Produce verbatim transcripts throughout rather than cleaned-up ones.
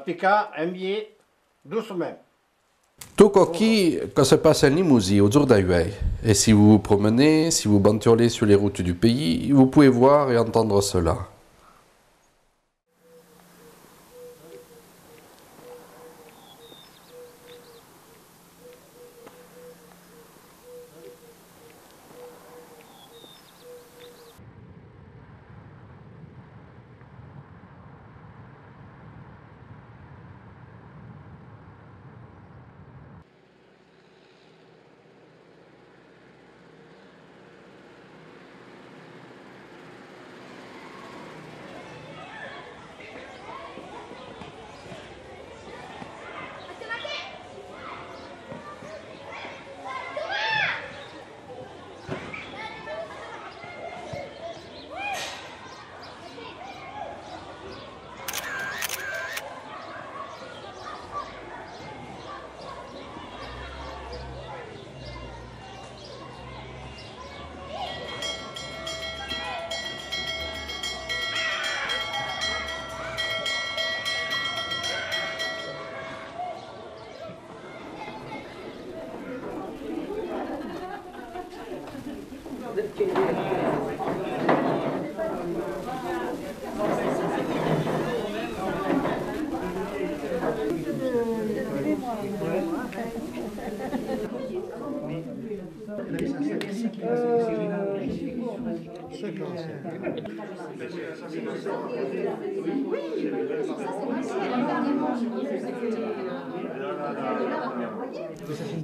Picar un bilhet doucement. Tot çò qui, que se passe en Lemosin au jorn d'auèi. Et si vous vous promenez, si vous banturlez sur les routes du pays, vous pouvez voir et entendre cela.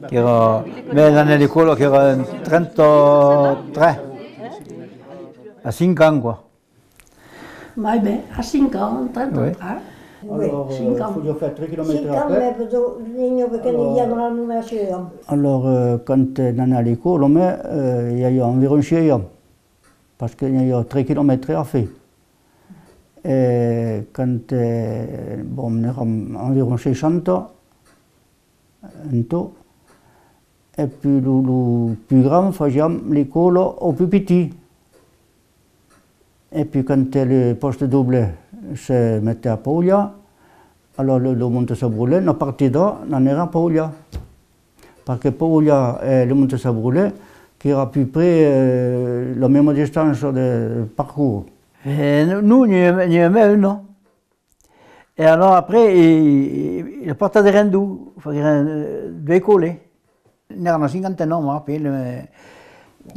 Qu'èra, mès anèt a l'escòla qu'èra en trenta-tres, a cinc ans, quoi. Mai ben, a cinc ans, trenta-tres. Oui. Oui, alors, cinc euh, ans. Faliá far tres quilomètres a pè. Cinc ans, mès, n'ai pas que n'ai pas la nominacion. Alors, euh, quand, euh, n'anèt a l'escòla, mès, euh, i aviá environ sièis ans. Parce que n'i aviá tres quilomètres a far. E quand, eh, bon, n'èram environ seissanta en tot, e puèi lo, lo pus grand fasiam l'escòla au pus pitit. E puèi quand lo pòste doble se metèt a Paulhar, alors lo, lo Monte Sabrolé, na partida, n'anèt a Paulhar. Parce que Paulhar e lo Monte Sabrolé, qu'èra a pus près, eh, la mèma distància de parcours. Eh, non, non, n'i a, n'i a mai, non. E alors après, i, i, la pòrta de Rendon, faguèron, eh, doas escòlas. N'èra una cinquantena, me rapèli, mès...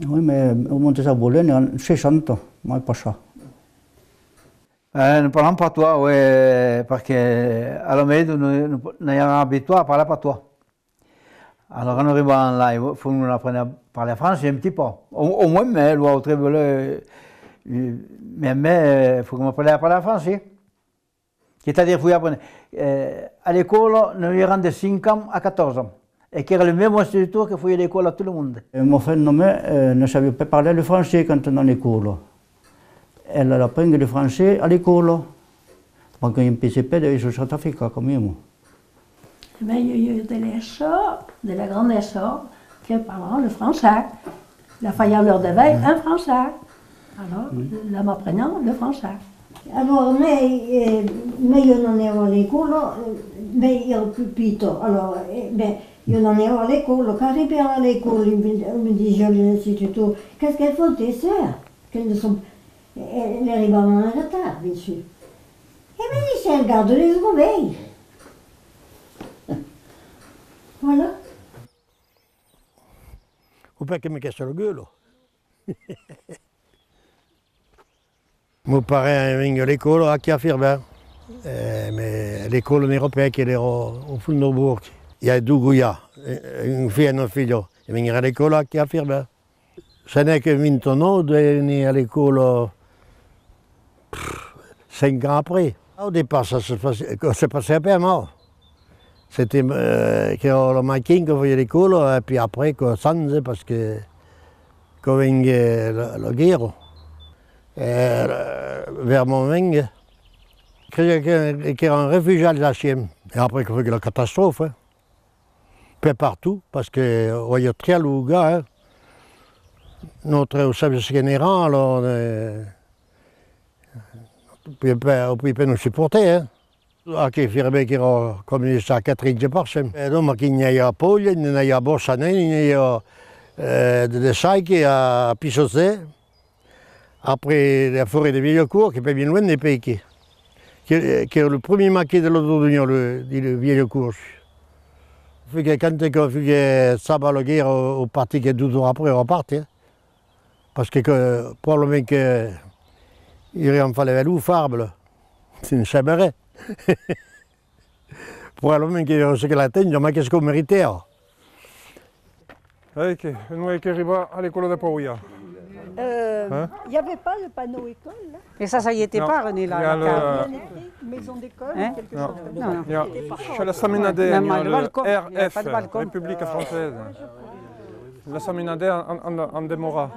Oui, mès au Monte Sabrolé, n'èra seissanta, mai pas ça. Eh, ne parlam patois, oui, parce que a la maison, nos, nos, nos èram abituats a parlar patois. Alors, quand nous arrivons là, il faut nous apprendre à parler français un petit peu. Au, au moins, mais l'autre, euh, mais, mais, faut que m'apprenne à parler français. C'est-à-dire, faut apprendre, euh, à l'école, nous irons de cinq ans à quatorze ans. E qu'èra lo mème institutor que fasiá l'escòla a tot lo monde. E ma femna, eh, ne sabiá pas parlar lo francés quand anèt a l'escòla. Ela l'aprenguèt lo francés a l'escòla. Perque empechatz pas de se certificat quand même. Mais il y a eu de la sœur, de la grande sœur, qui parlait le français. La faisan lor dever en francés. Alors, la m'apprenián le français. Alors, mès, eh, mès ieu n'anèva a l'escòla, eh, mès ieu pus pita. Alors, eh, ben, ieu n'anèva a l'escòla. Quand arribèva a l'escòla, me, me disiá l'institutor: « Qu'est-ce qu'elles font, tes sœurs ? Qu'elles ne sont... » Elles arribavan en retard, bien sûr. « Eh ben, c'est, elles gardent les oreilles. » Voilà. Faut pas que me casse la gueule. Mon pare venguèt a l'escòla aquí a Firben. Eh, mès l'escòla n'èra pas, qu'èra au, au fons dau bòsc. I a dos goias, eh, un filh e una filha. E venguèron a l'escòla aquí a Firben. Ce n'est que maintenant de venir à l'école, pff, cinq ans après. Au départ, ça se passait, ça passait pas mal. C'était, euh, que le matin que faisait l'école, et puis après, que change, parce que, que venait la, la guerre. Et, euh, vers mon vingt, que, que, que un réfugié alsacien. Et après, que fait la catastrophe, hein. Pas partout, parce que, euh, il y a très lourd, hein. Notre, vous savez ce qu'on est, alors, euh, on peut pas, on peut pas nous supporter, hein. Aquí, firme qu'èra coma un sac a trinta per cent. E donc, aquí n'i aviá a Polha, n'i aviá a Bossanenc, n'i aviá, eh, de, de sac a Pissocet. Après, la forêt de Vieilhacourt, qu'es pas bien luènh de Peique, que, qu'es lo primièr maquis de l'Autodonia, le, de Vieilhacourt. Fai que quand que fai que s'abat la guèrra, o partit que dos ans après, o partit, eh. Parce que, que, probablement que, i aurián falh aver lo fable, se ne sap res. Probablement que, ce que l'atend, jamai qu'es qu'o meritèra. Avec, nous avons arrivé à l'école de Pavia. Euh, Hein? Il n'y avait pas le panneau école, là? E ça, ça y était pas, René, là, la carte. Il y a le... Il y a une écrit maison d'école, quelque chose comme ça. Non, non. Il y a, chez la Saminadère, il y a le R F, République française. La Saminadère en, en, en demeura.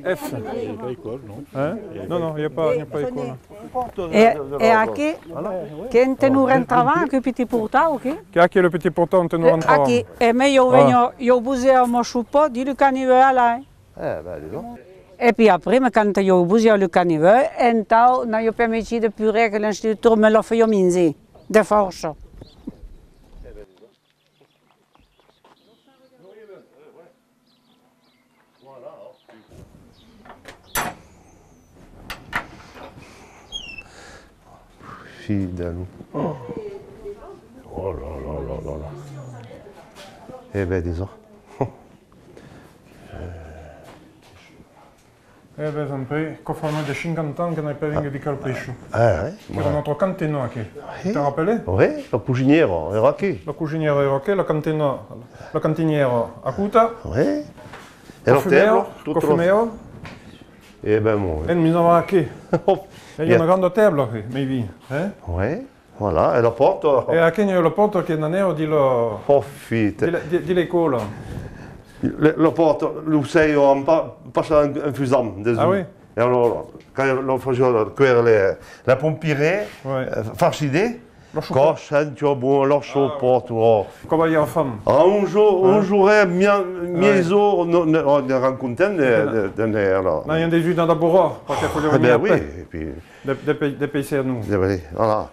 F. Il n'y a pas école, non? Hein? Non, non, il n'y a pas, il n'y a pas école. E, e aquí, quand nos rentravem, aquel petit portal, aquí? Que aquí, le petit portal, on nous rentrava. Aquí, e mè, ieu veniá, ieu vosè amb mon sopar, dins lo canivet, là, eh. Eh ben, dis donc. E puèi après, mè, quand ieu vosè lo canivet, entau, n'aviá pas mestier de purée que l'institutor me la fasiá minjar, de fòrça. Fidèl. Oh là là là là là. Eh ben, dis donc. Eh ben, Jean-Pierre, quò fa mai de cinquanta ans que n'ai pas vengut de Calpècho. Ah, oui. Qu'èra nòstra cantina aquí. Oui. Te rappelles? Oui, la cosinièra, èra aquí. La cosinièra èra aquí, la cantina, la cantinièra a cota. Oui. E la tèbla, tota la... Cofumèra. Eh ben, bon, oui. E nos manjàvem aquí. N'aviá una granda tèbla aquí, mai bien, eh? Oui. Voilà, e la pòrta? E aquí n'i a la pòrta que n'anava dins la... Oh, fita. Dins la, dins, dins l'escòla. La, la pòrta, lo ser, an pa-, passat un, un fusam dessús. Ah oui? E alora, quand la fasiá cuèire le, la pompirée, eh, farcida, quand sentiá bon la sopar, oh. Quand aviá fam. A onze ors, onze ors, eh, mi-, mièjorn, no, no, on èra content de, de, de, de, alors. N'aviam de jus d'elaborar, perque faliá venir après. Ah ben oui, et puis... De, de pe-, de peissar, non. De, voilà.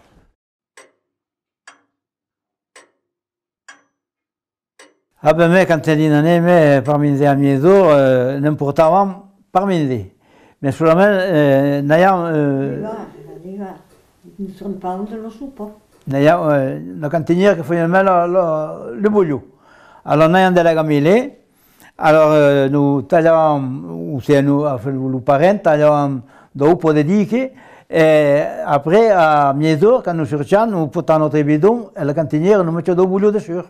Ah ben, mè, quand èri nanèt, mè, per minjar a mièjorn, eh, ne'n portavam per minjar. Mè solament, eh, n'aviam, eh, nos trompavam de la sopa. N'aviam, eh, la cantinièra que fasiá mè la, la, le bolhon. Alòrs, n'aviam de la gamela, alòrs, eh, nos talhavam, o siá, nos, enfin, lo, lo parent talhavam dau pan de dica, e après, a mièjorn, quand nos sortiam, nos portavam nòstre bidon, e la cantinièra nos metiá dau bolhon dessús.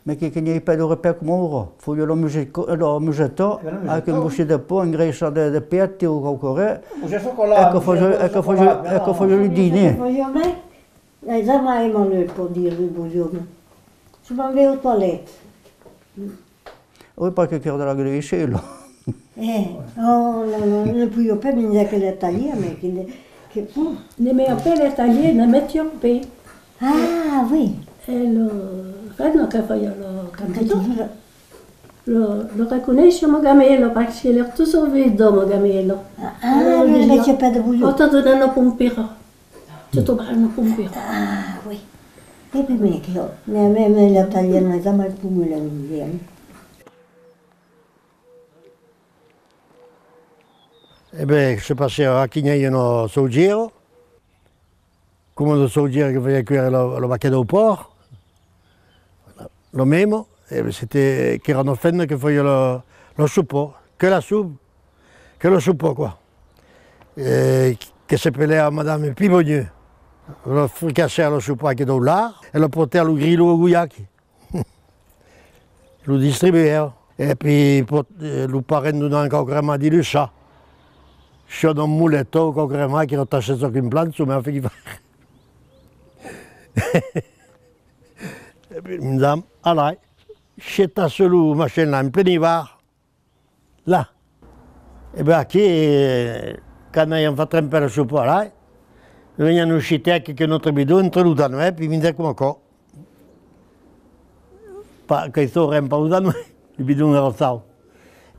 Mè que, que n'i aviá pas de repais coma aura. Fasiá la museta, la museta, avec un bocin de pan, engraissat de, de pèit o quauqua ren, e que fasiá, e que fasiá, e que fasiá lo diner. Ai jamai aimar le pan dins lo bolhon. Se me'n vai au toilette. Oui, perque qu'èra de la glucèla. Eh, oh là là, ne podiá pas minjar que la talhiá, mè que, que, ne mè pas la talhiá, ne metiá pas. Ah, oui. E la femna que fasiá la cantina, la, la reconeissiá ma gamela, perque l'èra toujours vide ma gamela. Ah, ne metiá pas de bolhon. Ò, te donam una pompera. Te tombam una pompera. Ah, oui. E ben, mè que, mè, mè, mè, la talhiá, n'ai jamai pogut la minjar. E ben, se passava, aquí n'i aviá una saugièra, coma una saugièra que fasiá cuèire la, la vaca dau pòrc, la, la mema, e ben, c'était, qu'èra una femna que fasiá la, la sopa, que la sopa, que la sopa, quoi. E que s'apelava Madame Pibonieu. La fricassava la sopa aquí dau lard, e la portava a lo grilhon a Goiac. Lo distribuèva. E puèi, pòt, eh, lo parent donava quauqua ren mai dins lo sac. Siá una moleta o quauqua ren mai, qu'èra tachada quin plan, çò mè a fach. E puèi, madame, alai, se tachava lo machin là, en plen ivarn. Là. E ben aquí, eh, quand aviam fach trempar la sopa, là, veniá nos chitar que, que nòstre bidon entre lo tanhèr, puèi minjar coma aquò. Pas que i sò ren pas lo tanhèr, lo bidon èra saut.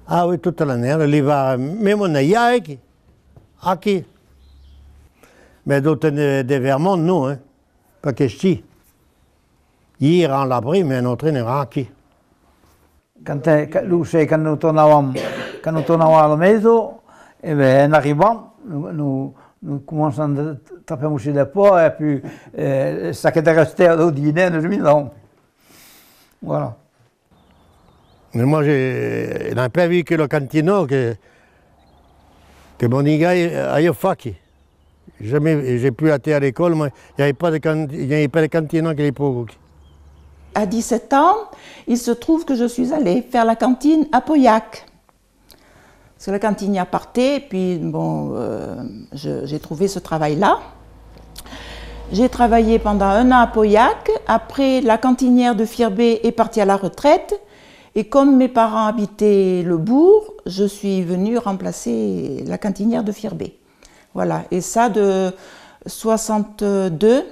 Ah oui, tota l'annada, l'ivarn, mèma n'aviá aquí. Aquí. Mès dau temps de, de Vermont, non, hein. Pas que si. I èra a l'abri, mès nòstre n'èra aquí. Quand, eh, quand, lo ser, quand nos tornàvem, quand nos tornàvem a la maison, e ben, en arribant, nos, nos, nos començàvem de trapar un bocin de pan, e puèi, eh, çò que restèva dau diner, nos minjàvem. Voilà. Mais moi, j'ai, n'ai pas vu que la cantine, que, que mon gars aille faire. Jamais, j'ai pu aller à l'école, moi, il n'y avait pas de can-, il n'y avait pas de cantine à l'époque. À dix-sept ans, il se trouve que je suis allée faire la cantine à Pauillac. Parce que la cantinière partait, et puis, bon, euh, je, j'ai trouvé ce travail-là. J'ai travaillé pendant un an à Pauillac. Après, la cantinière de Firbay est partie à la retraite. Et comme mes parents habitaient le bourg, je suis venue remplacer la cantinière de Firbay. Voilà, et ça de soixante-deux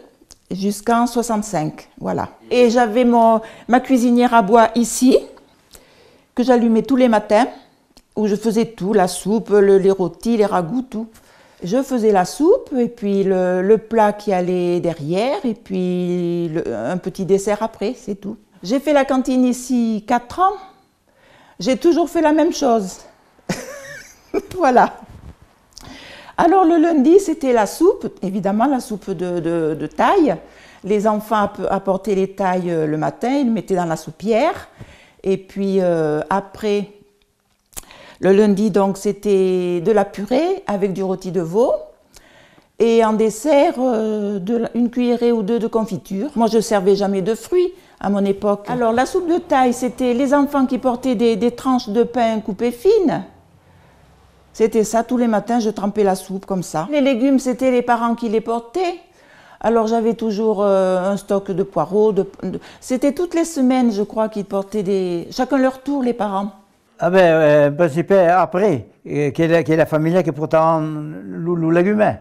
jusqu'en soixante-cinq, voilà. Et j'avais mon, ma cuisinière à bois ici, que j'allumais tous les matins, où je faisais tout, la soupe, le, les rôtis, les ragoûts, tout. Je faisais la soupe, et puis le, le plat qui allait derrière, et puis le, un petit dessert après, c'est tout. J'ai fait la cantine ici quatre ans. J'ai toujours fait la même chose. Voilà. Alors le lundi, c'était la soupe, évidemment la soupe de, de, de taille. Les enfants app-, apportaient les tailles, euh, le matin, ils mettaient dans la soupière. Et puis, euh, après, le lundi, donc, c'était de la purée avec du rôti de veau. Et en dessert, euh, de la, une cuillerée ou deux de confiture. Moi, je servais jamais de fruits à mon époque. Alors, la soupe de taille, c'était les enfants qui portaient des, des tranches de pain coupées fines. C'était ça, tous les matins, je trempais la soupe comme ça. Les légumes, c'était les parents qui les portaient. Alors, j'avais toujours, euh, un stock de poireaux, de, de, c'était toutes les semaines, je crois, qu'ils portaient des, chacun leur tour, les parents. Ah ben, eh, en principe, après, eh, qu'ei la, qu'ei la familha que portavan lo, lo legume.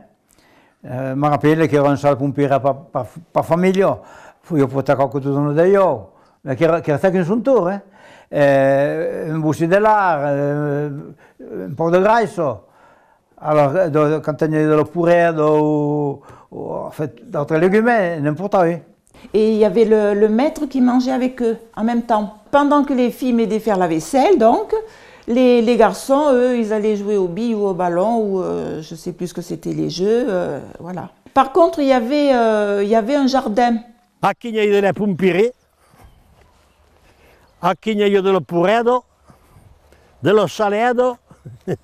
Eh, me rapèle qu'èra un sòl pompieré per, per, per familha. Faliá portar quauque totona de iòu. Mès qu'èra, qu'èra chacun son torn, eh. Eh, un bocin de lard, eh, un pauc de graissa. Alors, eh, de, quand teniá de la porrèda o, o, en fait, d'autres légumes, n'en portava. Et il y avait le, le maître qui mangeait avec eux en même temps. Pendant que les filles m'aidaient faire la vaisselle, donc, les, les garçons, eux, ils allaient jouer aux billes ou au ballon ou, euh, je sais plus ce que c'était les jeux, euh, voilà. Par contre, il y avait, euh, il y avait un jardin. Aquí n'i a de la pompieré, aquí n'i a de la porrèda, de la salèda, e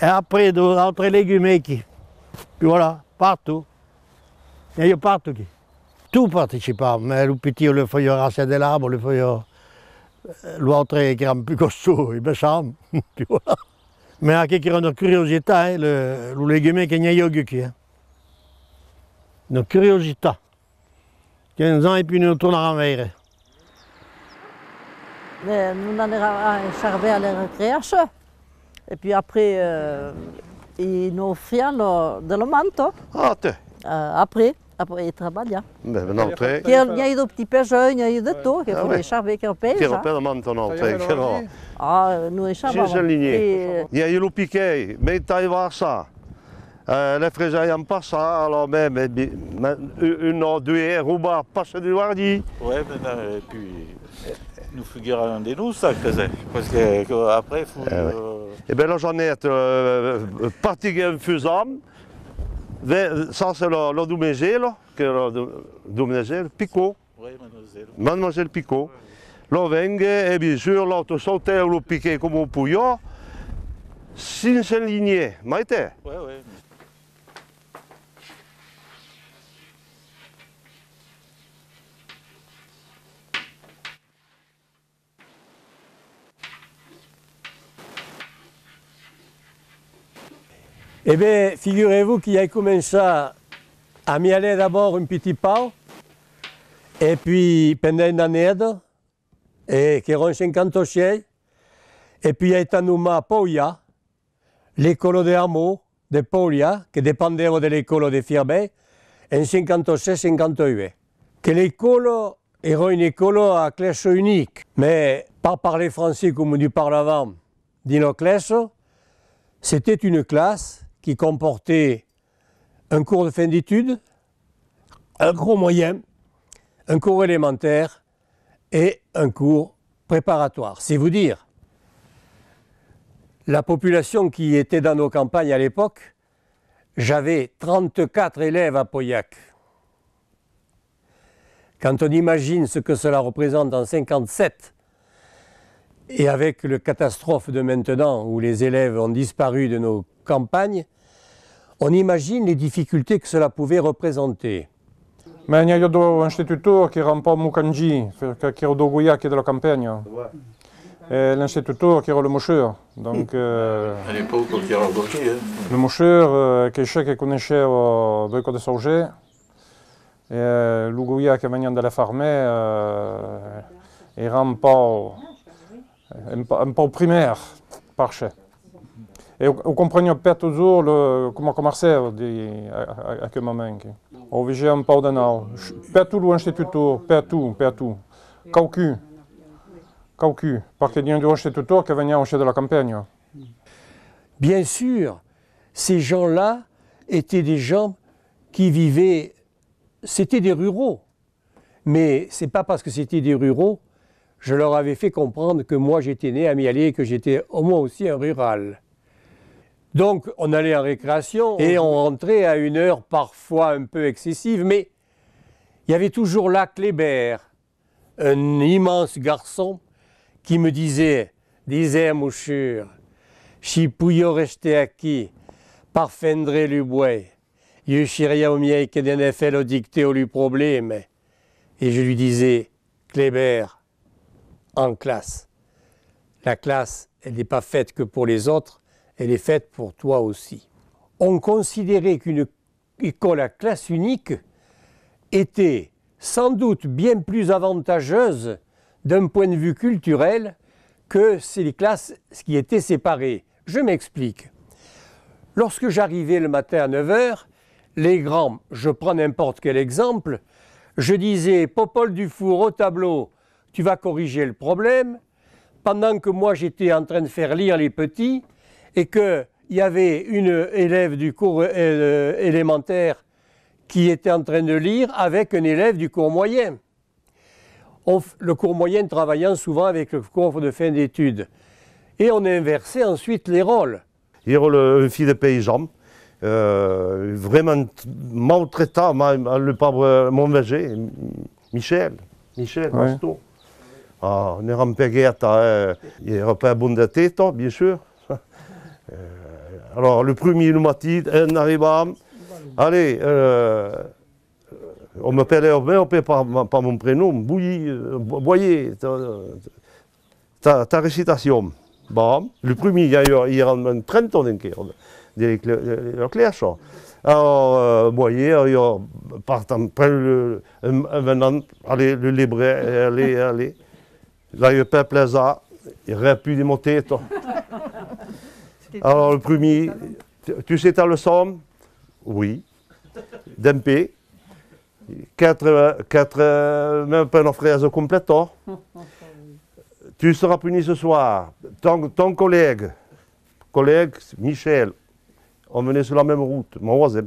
après d'autres légumes aquí. Puis voilà, partout. N'i a partout aquí. Tot participa, mès lo pitit le faiá raser de l'arbre, le faiá, eh, l'autre qu'èra pus costau, e ben ça, puis voilà. Mès aquí qu'èra una curiositat, eh, le, lo legume que n'i a aquí, eh. Una curiositat. Quinze ans e puis ne tornaram veire. Eh, nos n'anèram en Charbet a la recreacion. E puis après, euh, i nos ofrián lo, de la manta. Ah, tè. Euh, après, après trabalhar. Ben, ben, nòstre. Que n'i a de petits pèjas, n'i a de tot, que faliá saber que pèja. Qu'èra pas de manta, nòstre, qu'èra. Ah, nos sabàvem. Sense linhar. N'i a lo piquet, meitat vassat. Eh, le fresaire en passar, alors, ben, ben, ben, un, un o doi, eh, robar, passar du hardi. Ouais, ben, euh, et puis, nous figurons de nous, ça, que c'est, parce que, que après, faut, eh ouais. Euh, e ben, la Jeannette, euh, partiguèt en fusam, ve-, ça, c'est la, la demoiselle, que la de-, demoiselle Picot. Oui, mademoiselle. Mademoiselle Picot. La venguèt, e bien sûr, l'autre sautèt lo piquet coma podiá, sense linhar, mai tè. Oui, oui. E ben, figurez-vous que i ai començat a mialar d'abòrd un pitit pauc, e puis pendent una annada, e qu'èra en cinquanta-sièis, e puis ai estat nomat Pauià, l'ecòla de Hamon de Pauià, que dependèva de l'ecòla de Firbay, en cinquanta-sèt cinquanta-uèch. Que l'ecòla èra una ecòla a classe unique, mais pas parler français comme nous parlàvem dins la classe, c'était une classe qui comportait un cours de fin d'études, un cours moyen, un cours élémentaire et un cours préparatoire. C'est vous dire, la population qui était dans nos campagnes à l'époque, j'avais trente-quatre élèves à Pauillac. Quand on imagine ce que cela représente en cinquante-sept, et avec le catastrophe de maintenant où les élèves ont disparu de nos campagnes, on imagine les difficultés que cela pouvait représenter. Mas n'i aviá dos institutors qu'èran un pauc mocangins, que, qu'èran dos goiacs de la campanha. E l'institutor qu'èra lo mossur, donc, euh, à l'époque, qu'èra coquí, hein. Lo mossur, euh, que chas que coneissèva, euh, Boica de Sauger, e, euh, lo goiac que veniá de la ferma, euh, èra un pauc, un pauc, un pauc primèr, parce que. E o, o compreniá pas totjorn lo, coma comerçava, di, a, a, a aquel moment, que. O vesiá un pauc de naut. Pas tot lo institutor, pas tot, pas tot. Quauqu'un. Quauqu'un. Parce que n'i a dos institutors que venián aussi de la campanha. Bien sûr, ces gens-là étaient des gens qui vivaient, c'étaient des ruraux. Mais c'est pas parce que c'était des ruraux, je leur avais fait comprendre que moi j'étais né à Mialet et que j'étais moi aussi un rural. Donc on allait en récréation et on rentrait à une heure parfois un peu excessive, mais il y avait toujours là Kléber, un immense garçon, qui me disait : « Disais, mossur, si pouió rester aquí, par fendre lo bois, ieu seriá miei que de ne far lo dictée o lo problème. » Et je lui disais : « Kléber, en classe. La classe, elle n'est pas faite que pour les autres, elle est faite pour toi aussi. » On considérait qu'une école à classe unique était sans doute bien plus avantageuse d'un point de vue culturel que ces classes qui étaient séparées. Je m'explique. Lorsque j'arrivais le matin à neuf heures, les grands, je prends n'importe quel exemple, je disais : « Popol Dufour, au tableau, tu vas corriger le problème », pendant que moi j'étais en train de faire lire les petits et que il y avait une élève du cours, euh, élémentaire qui était en train de lire avec un élève du cours moyen. On f-, le cours moyen travaillant souvent avec le cours de fin d'études. Et on inversait ensuite les rôles. Ieu, lo, un filh de païsan, euh, vraiment t-, maltraitat, ma, ma, lo pauvre, mon vesin, Michel, Michel Pastor. Ah, n'èra pas gaita, eh, èra pas bon de teta, bien sûr. Euh, alors, lo primier, lo matin, en arribant, allez, euh, on m'appelait, on m'appelait par, par mon prénom, Bouilly, euh, Bo-, Boyer, ta, ta, ta récitation. Bon, lo primier, i a, i a un trenta enquèra de, de, de, de la classa. Alors, euh, Boyer, ieu, partant, pren lo, un, un venant, allez, lo libre, allez, allez. Là, ieu pas plaisir, i a res pus de mon teta. Alors, lo primier, tu, tu sais ta leçon ? Oui. D'un pé. Quatre, quatre, même pas une phrase complète. Tu seras puni ce soir. Ton, ton collègue, collègue Michel, on venait sur la même route, mon voisin.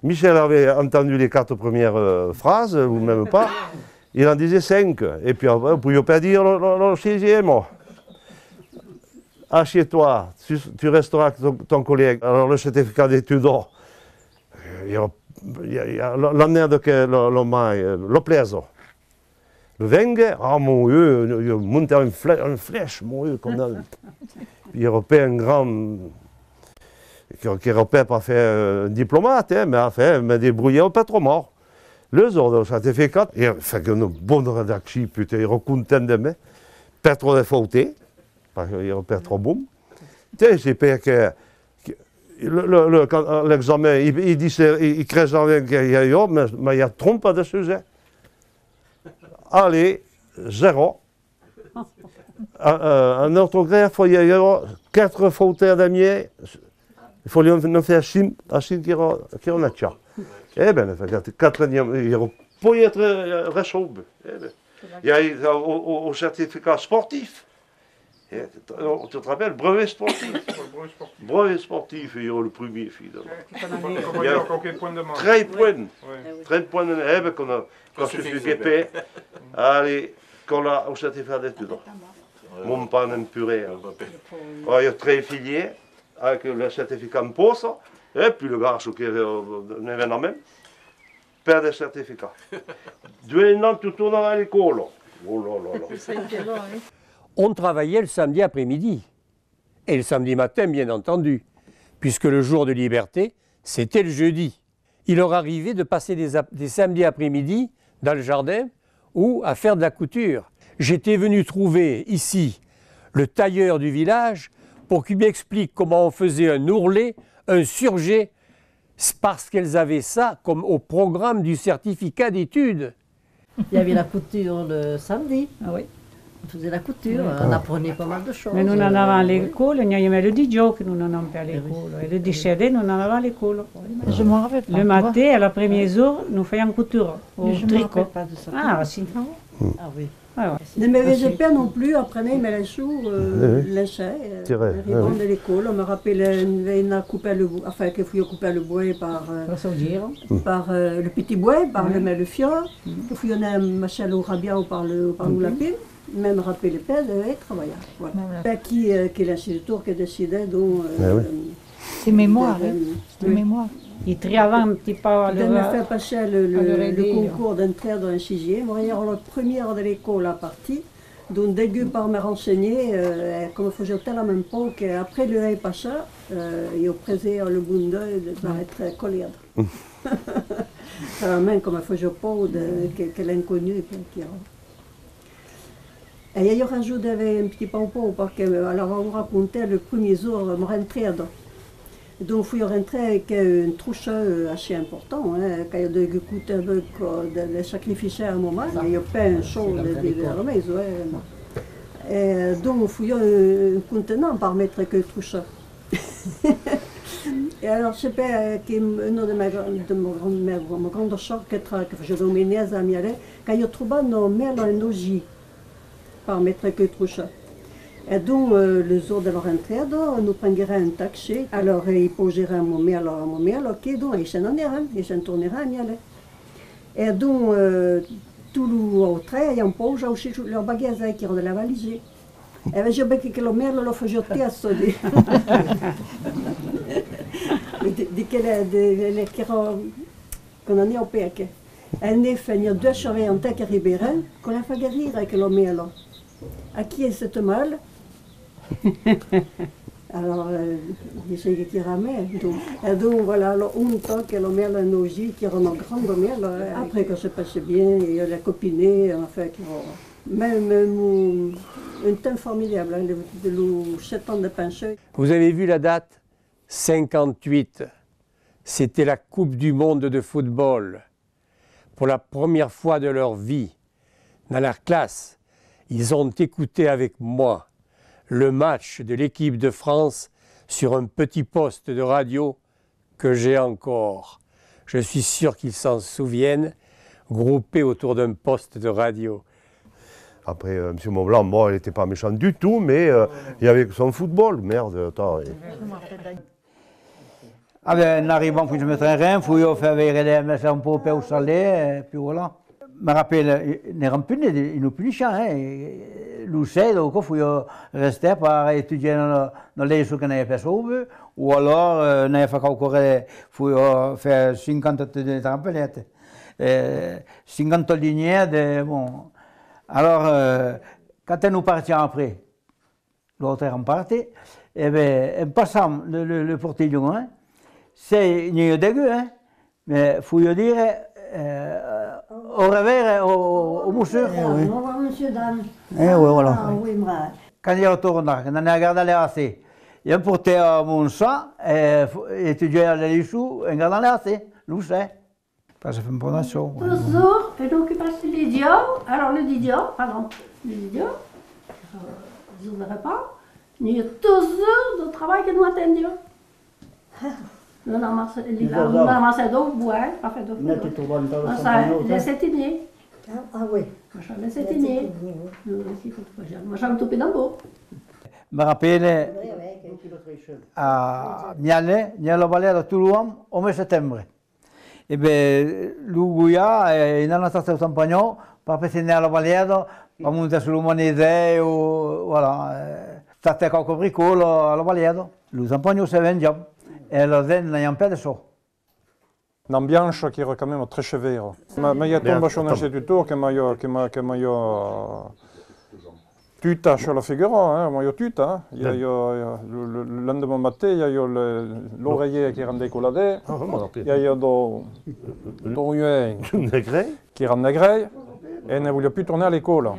Michel avait entendu les quatre premières, euh, phrases, ou même pas. Il en disait cinq. Et puis après, on pouvait pas dire le, le, le sixième. Assieds-toi, tu, tu resteras avec ton, ton collègue. Alors le certificat d'études, oh, i a, i a, i a, la, la merde que lo, lo mai, eh, lo plaisir. Lo vengue, ah, mon Dieu, ieu monte en flè-, en flèche, mon Dieu, comme dans, ieu pas un grand, que, que ieu pas, pas fait, euh, diplomate, hein, mais enfin, me débrouillais pas trop mal. Les autres, ça te fait quatre, et fait une bonne rédaction, putain, ieu content de moi, pas trop de fautes, parce que ieu pas trop bon. Tu sais, c'est parce que, que le, le, le, quand, euh, l'examen, il, il disait, il, il crèche avec, il y a, mais, mais il y a trompé de sujet. Allez, zéro. En, euh, en orthographe, il y a, il y a quatre fautes à damier. Il faut lui en faire cinq, à cinq qui re-, qui remettent ça. Eh ben, en fait, quatre, il y a, il y a, peut être, euh, réchaud. Eh ben, il y a, il y a au, au, au certificat sportif. Eh, tu te, tu te rappelles, brevet sportif. Brevet sportif. Brevet sportif, èra lo primièr, filh de... Eh, qué fan, i a quauque point de manca. Tres points. Ouais. Tres points de... Eh ben, quand, quand se fut guepé, allez, quand la, au certificat d'études. Mon pare n'en put res. Oh, i a tres filhs, avec le certificat en poche, et puis le garçon qui avait, euh, un événement, per de certificats. D'un an, tu tornas a l'escòla. Oh là là là. On travaillait le samedi après-midi. Et le samedi matin, bien entendu, puisque le jour de liberté, c'était le jeudi. Il leur arrivait de passer des ap-, des samedis après-midi dans le jardin ou à faire de la couture. J'étais venu trouver ici le tailleur du village pour qu'il m'explique comment on faisait un ourlet, un surjet, parce qu'elles avaient ça comme au programme du certificat d'études. Il y avait la couture le samedi. Ah oui. On faisait la couture, on apprenait pas mal de choses. Mais nous, on en avait à l'école, il y avait le dijòus que nous n'anàvem pas à l'école. Et le dichèt, nous en avions à l'école. Je me rappelle pas. Le matin, à la première heure, nous faisions couture au tricot. Mais je me rappelle pas de ça. Ah, si. Ah oui. Ah ouais. Ne me vese pas non plus, après, mais les sous, euh, les chais, euh, arrivant de l'école, on me rappelait, euh, venir couper le bois, enfin, que fouillait couper le bois par, euh, par, euh, le petit bois, par le, le fior, que fouillait un machel au rabiau par le, par le lapin, mais me rappelait pas de travailler. Voilà. Pas qui, euh, que l'instituteur qui décidait, donc, euh, C'est mémoire, hein. C'est mémoire. I triavan un petit peu a l'ora. De me faire passer le, le, le concours d'entrée en sixième. Moi, j'étais la première de l'école à partir. Donc, degut per me renseigner, euh, que me fasiá talament paur qu'après le passat, euh, io prese le bon deuil de, d'être colliada. Talament que me fasiá paur de, que, que l'inconnu, que, que E ieu rason d'aver un petit pauc paur, perque, euh, alara vos raconte, le primièr jorn de mon rentrada. Donc, fui rentrada avec un trossau, euh, assez important, hein, qu'aviá degut coûtar beucòp de, de sacrificis a ma mamà, aviá pas un sòu de, de, de la maison, hein, non. E donc, fui un, un contenent per metre aquel trossau. E alors, se per, euh, que una de ma, de ma, ma, ma granda sòr que tra-, que fasiá de menièrs a Mialet, qu'aviá trobat una mèla en Augir per metre aquel trossau. E donc, euh, le jorn de la rentrada, nos prenguèrem un taxi, alors, euh, i pausèrem ma mèla, ma mèla, que donc, e se'n anèrem, e se'n tornèrem a Mialet. E donc, euh, tots los autres avián pausat aussi lor bagatge, qu'èra de la valise. E vesiá ben que, que la mèla la fasiá tièssa de, de, de que la, de, de, de, qu'èra, que n'anava pas, que. En effet, n'i a doas surveillantas qu'arribèron, que la faguèt rire, aquela mèla. À qui est cette mèla ? Alors, euh, disiá que qu'èra mèla, donc. E donc, voilà, alors, un temps que la mèla en Augir, qu'èra una granda mèla, hein. Après, que se passe bien, e la copine, enfin, que, voilà. Même, même un, un temps formidable, hein, le, de los sept ans de pension. Vous avez vu la date ? Cinquante-huit. C'était la Coupe du monde de football. Pour la première fois de leur vie, dans leur classe, ils ont écouté avec moi le match de l'équipe de France sur un petit poste de radio que j'ai encore. Je suis sûr qu'ils s'en souviennent, groupés autour d'un poste de radio. Après, euh, monsieur Montblanc, bon, il était pas méchant du tout, mais, euh, il y avait que son football, merde, attends, et... Ah ben, en arribant, fui me traire, fui faire veire de me faire un pauc peu salé, e puis voilà. Me rappelle, eh, n'èran pus, ne, i nos punisián, hein, e, lo ser, donc, fui restar per estudiar una, una leiçon que n'aviá pas sauvut, o alors, eh, n'aviá fach quauqua ren, fui, eh, faire cinquanta de trampelette, eh, cinquanta lignes de, bon. Alors, eh, quand nos partiam après, l'autre èran partit, e ben, en passant le, le, le portilhon, hein, se n'i a degun, hein, me fui dire, eh, au revoir au, au monsieur. Eh oui. Au revoir, monsieur, dame. Eh oui, voilà. Ah, oui, moi. Quand i a tornat, que n'anava gardar le racé, i emportava mon sac, e fu-, estudiava la leiçon en gardant le racé, lo ser. Pas se far un bon açò, ouais. Toujours en occupation de dijòus, alors le dijòus, pardon, le dijòus, euh, jour de repas, n'i a toujours de trabalh que nos atendiá. Non, non, Marcel, li, non, non, Marcel, donc, ouais, pas fait de... Mete tot en taula. Marcel, le setinier. Ah, ah oui. Marcel, le setinier. Le setinier, oui. Non, non, si, faut pas dire. Marcel, topé d'en bas. Me rapèle, a Mialet, n'i a la balèada tot l'an, au mes de setembre. E ben, lo Goià, eh, i anava tàs au Champanhon, per penser anar a la balèada, per montar sus lo Manezèr, o, voilà, eh, tàs quauqua bricola a la balèada. Lo Champanhon se venjava, e la gent n'aviá pas de sòs. Una ambiança qu'èra quand même très sevèra. Ma, ma i a tombat son institutor que m'aviá, que m'a, que m'aviá tutat sus la figura, hein, m'aviá tutat, hein. I a, i a, i a, lo, lo, lo lendeman matin, i a, i a le, l'oreiller qu'èra en decoladèr, i a, i a do, do uèi qu'èra en negrèr, e ne voliá pus tornar a l'escòla.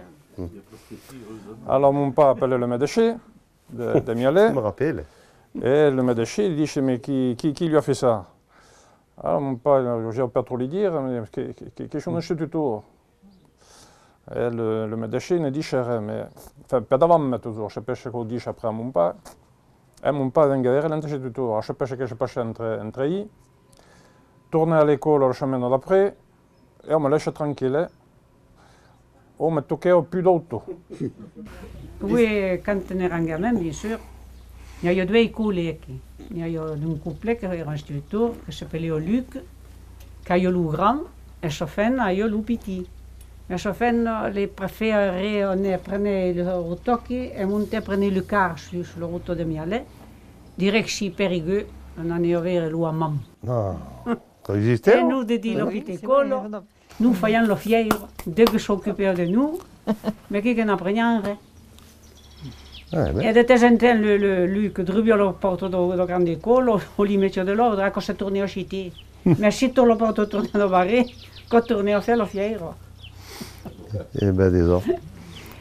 Alors mon paire apèla le medecin de, de Mialet, e le medecin li ditz: mais qui, qui, qui lui a fait ça? Alors mon paire, j'ose pas trop li dire, mais que, que, que, que son institutor. E le, le medecin ne ditz ren, mais, enfin, per davant me, toujours, se pensa qu'o ditz après a mon paire. E mon paire venguèt veire l'institutor, se pensa que se passa entre, entre i, torna a l'escòla la setmana d'après, e o me laissa tranquille, eh. O me toquèva pus d'auto. Oui, quand n'èram gamins, bien sûr, n'i aviá doas escòlas aquí. N'i aviá un cople qu'èra institutor, que s'apelèva Luc, qu'aviá lo grand, e sa femna aviá lo pitit. E sa femna, le prefèra, ne prenèt lo, lo tòqui e montèt prene lo car sus la rota de Mialet, direccion Periguer, on anèva veire lo hammam. Ah, ça existait, hein? E nos, dedins l'ospital, nos fasiam la fièira, de que s'ocupèva de nos, mai que, que n'apreniam ren. E de temps en temps, le, le, Luc drubiá la pòrta de, de la granda escòla, o li metiá de l'òrdre, aquò se tornèva a chite. Mai se tot la pòrta tornèva a barrer, aquò tornèva a far la fièira. E ben, disons.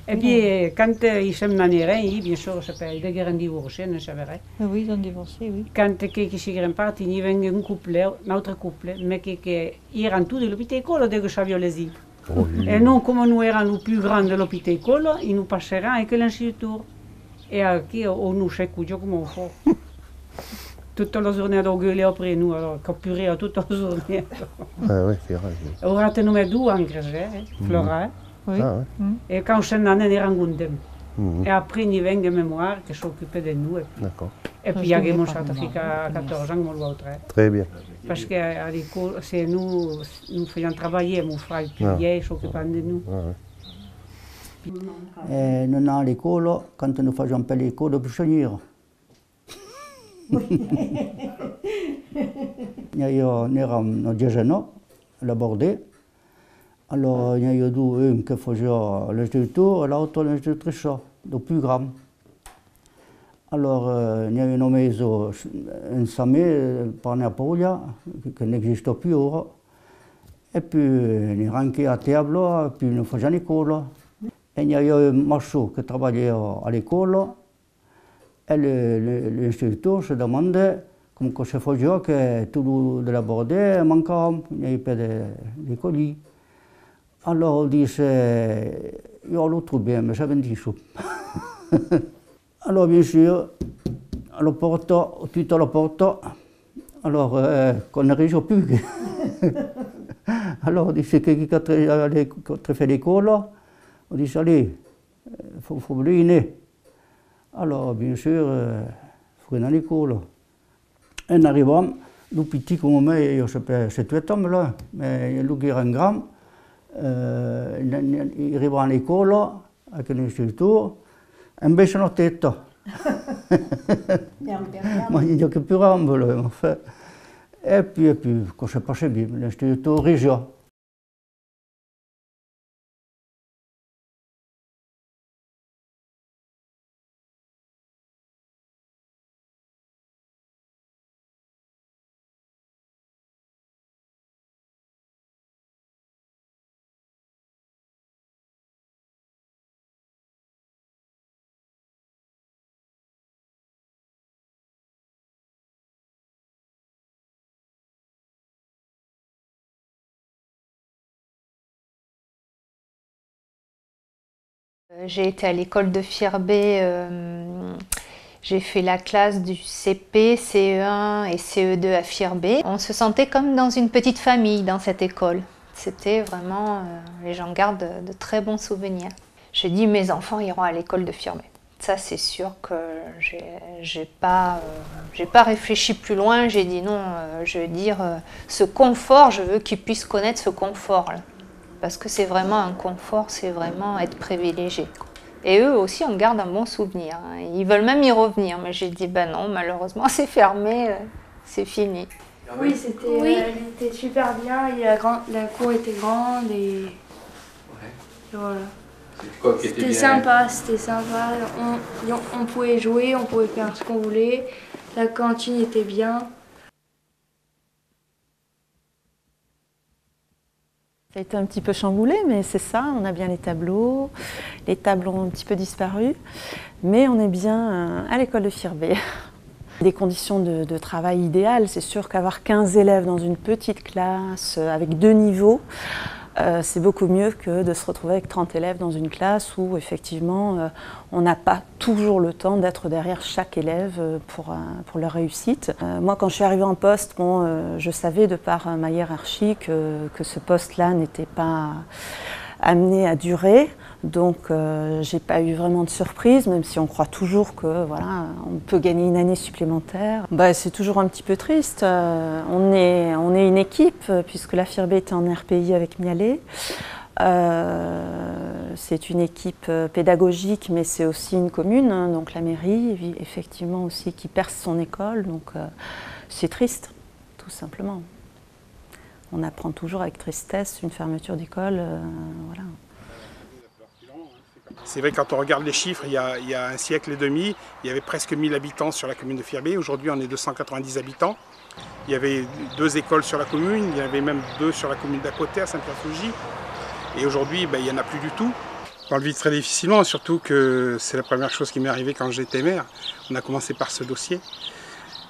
E puèi, eh, quand, eh, i se'n anèram, i, bien sûr, se pe-, i deguèran divorciar, ne sabe ren. Ah oui, ils ont divorcé, oui. Quand que, que siguèram partits, n'i venguèt un cople, un autre cople, mai que, que i èran tots de l'ospital escòla, de que sabiá legir. E non, coma nos èram lo pus grand de l'ospital escòla, i nos passèram a aquel institutor. E aquí, o, o nos secuja coma un fòc. Tota la jornada o gueulèva après nos, alors, que plorèva tota la jornada. Ah oui, c'est vrai. Aurà només dos ans, crese, eh, Flora, eh? Oui. Ah oui. E quand se n'anèt, n'èram contents. E après, n'i venguèt Mémoire, que s'ocupèt de nos, e puèi, e puèi aguèt mon certificat a quatòrze ans, coma l'autre, eh. Très bien. Parce que a, a l'escòla, se nos, nos fasiam trabalhar, mon fraire, puèi, s'ocupant de nos. Ah oui. E non, a l'escòla, quand nos fasiam per l'escòla, pus se n'i èra. N'i aviá, n'èram una desena, a la Bordée. Alors, n'i aviá dos, un que fasiá l'institutor e l'autra l'institutriça, lo pus grand. Alors, eh, n'i aviá una maison en Samé, eh, per anar a Paulia, que, que n'exista pus aura. E puèi, eh, n'i èram aquí a Tèbla, puèi nos fasiam l'escòla. E n'i aviá un maçon que trabalhèva a l'escòla, e le, le, l'institutor se demandèt coma que se fasiá que tot lo de la Bordée mancavan, n'i aviá pas de, de colis. Alors, ditz, eh, ieu lo trobèri, me sabèm dison. Alors, bien sûr, a la pòrta, o tuta la pòrta, alors, eh, quò n'arriba pus. Alors, ditz, que, que, que tre-, que tre fai l'escòla, o ditz, allez, eh, fau, fau venir. Alors, bien sûr, eh, fau anar a l'escòla. En arribant, lo pitit coma me, ieu sai pas, sèt, uèch ans, là, mai lo qu'èra grand, eh, i, i, i arribava a l'escòla, aquel institutor, en baissant la testa. Mai que plorava, là, enfin. E puèi, e puèi, quò se passèt bien, l'institutor risiá. Euh, j'ai été à l'école de Firbay, euh, j'ai fait la classe du C P, C E un et C E deux à Firbay. On se sentait comme dans une petite famille dans cette école. C'était vraiment, euh, les gens gardent de, de très bons souvenirs. J'ai dit, mes enfants iront à l'école de Firbay. Ça, c'est sûr que j'ai, j'ai pas, euh, j'ai pas réfléchi plus loin, j'ai dit non, euh, je veux dire, euh, ce confort, je veux qu'ils puissent connaître ce confort-là. Parce que c'est vraiment un confort, c'est vraiment être privilégié, quoi. Et eux aussi en gardent un bon souvenir, hein. Ils veulent même y revenir, mais j'ai dit, ben non, malheureusement, c'est fermé, euh, c'est fini. Oui, c'était, euh, elle était super bien, et la gran-, la cour était grande et, et voilà. C'était sympa, c'était sympa. On, on, on pouvait jouer, on pouvait faire ce qu'on voulait. La cantine était bien. Ça a été un petit peu chamboulé, mais c'est ça, on a bien les tableaux. Les tables ont un petit peu disparu, mais on est bien, euh, à l'école de Firbé. Des conditions de, de travail idéales, c'est sûr qu'avoir quinze élèves dans une petite classe, euh, avec deux niveaux, euh, c'est beaucoup mieux que de se retrouver avec trente élèves dans une classe où, effectivement, euh, on n'a pas toujours le temps d'être derrière chaque élève, euh, pour, euh, pour leur réussite. Euh, moi, quand je suis arrivée en poste, bon, euh, je savais de par, euh, ma hiérarchie que, que ce poste-là n'était pas amené à durer. Donc, euh, j'ai pas eu vraiment de surprise, même si on croit toujours que, voilà, on peut gagner une année supplémentaire. Bah, c'est toujours un petit peu triste. Euh, on est, on est une équipe, euh, puisque la Firbé est en R P I avec Mialet. Euh, c'est une équipe, euh, pédagogique, mais c'est aussi une commune, hein, donc la mairie, évi-, effectivement aussi, qui perd son école, donc, euh, c'est triste, tout simplement. On apprend toujours avec tristesse une fermeture d'école, euh, voilà. C'est vrai, quand on regarde les chiffres, il y a, il y a un siècle et demi, il y avait presque mille habitants sur la commune de Firbé. Aujourd'hui, on est deux cent quatre-vingt-dix habitants. Il y avait deux écoles sur la commune, il y en avait même deux sur la commune d'à côté, à Saint-Pierre-sous-Logis. Et aujourd'hui, ben, il y en a plus du tout. On le vit très difficilement, surtout que c'est la première chose qui m'est arrivée quand j'étais maire. On a commencé par ce dossier.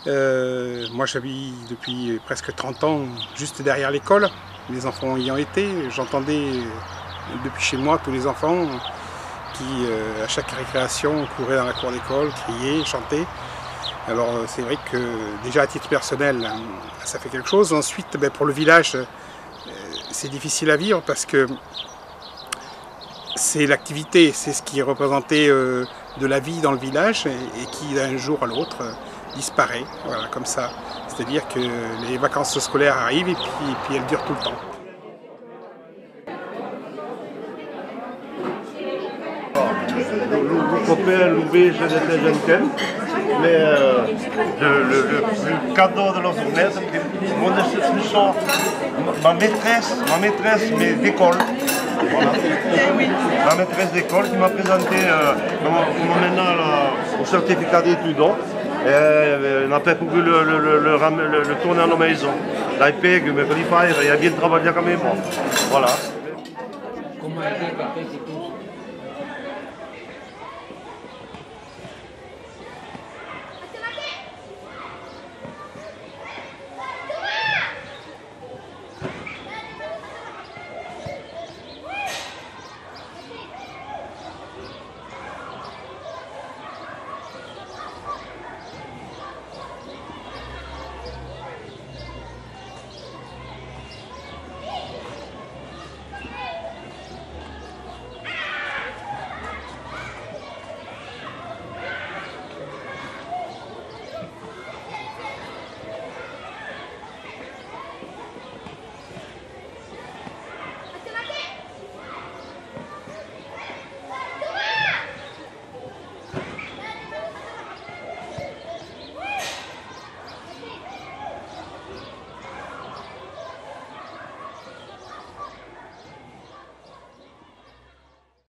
Euh, moi, j'habite depuis presque trente ans juste derrière l'école. Mes enfants y ont été. J'entendais, euh, depuis chez moi tous les enfants qui, euh, à chaque récréation, couraient dans la cour d'école, criaient, chantaient. Alors, euh, c'est vrai que déjà à titre personnel, euh, ça fait quelque chose. Ensuite, ben, pour le village, euh, c'est difficile à vivre parce que c'est l'activité, c'est ce qui représentait, euh, de la vie dans le village et, et qui, d'un jour à l'autre, euh, disparaît, voilà, comme ça. C'est-à-dire que les vacances scolaires arrivent et puis, et puis elles durent tout le temps. Lo, lo, lo copin, lo vesin de temps en temps, mais, euh, le, le, le, le cadeau de la journée, c'est que mon institution, ma, ma maîtresse, ma maîtresse, mais d'école, voilà. Ma maîtresse d'école qui m'a présenté, euh, mon, mon maintenant la, mon certificat d'études, et, euh, n'a pas voulu le, le, le, le ram-, le, le tourner à la maison. L'ai payé, mais il fallait, il a bien travaillé quand même, voilà.